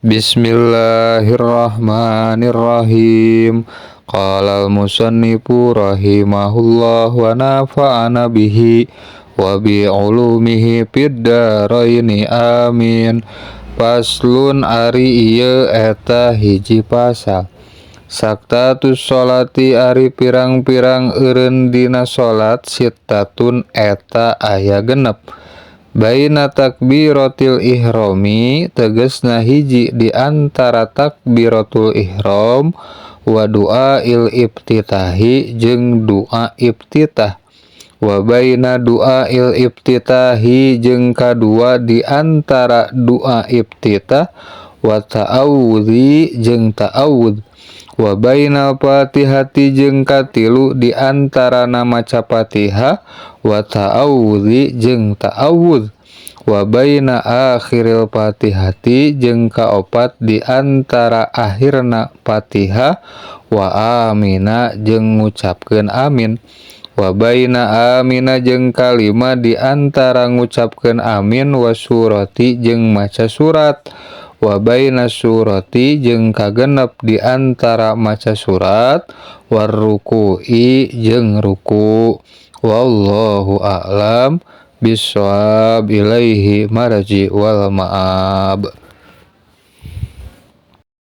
Bismillahirrahmanirrahim. Qala al-musannifu rahimahullah wa nafa'ana bihi wa bi ulumihi fid dharaini amin. Faslun ari ieu eta hiji pasal. Saktatus sholati ari pirang-pirang eureun dina salat sittatun eta aya 6. Baina takbiratil ihrami tegesna hiji di antara takbiratul ihram wa du'ail iftitahi jeung du'a iftitah wa baina du'ail iftitahi jeung kadua di antara du'a iftitah wa ta'awudzi jeung ta'awudz wa bainal fatihati jeung katilu di antarana maca Fatihah wa ta'awudzi jeung ta'awudz wa baina akhiril fatihati jeung kaopat di antara akhirna Fatihah wa amina jeung ngucapkeun amin wa baina amina jeung kalima di antara ngucapkeun amin wa surati jeung maca surat wa baina surati jeung kagenep di antara maca surat war ruku'i jeung ruku. Wallahu a'lam bissawab, ilaihi marji wal ma'ab.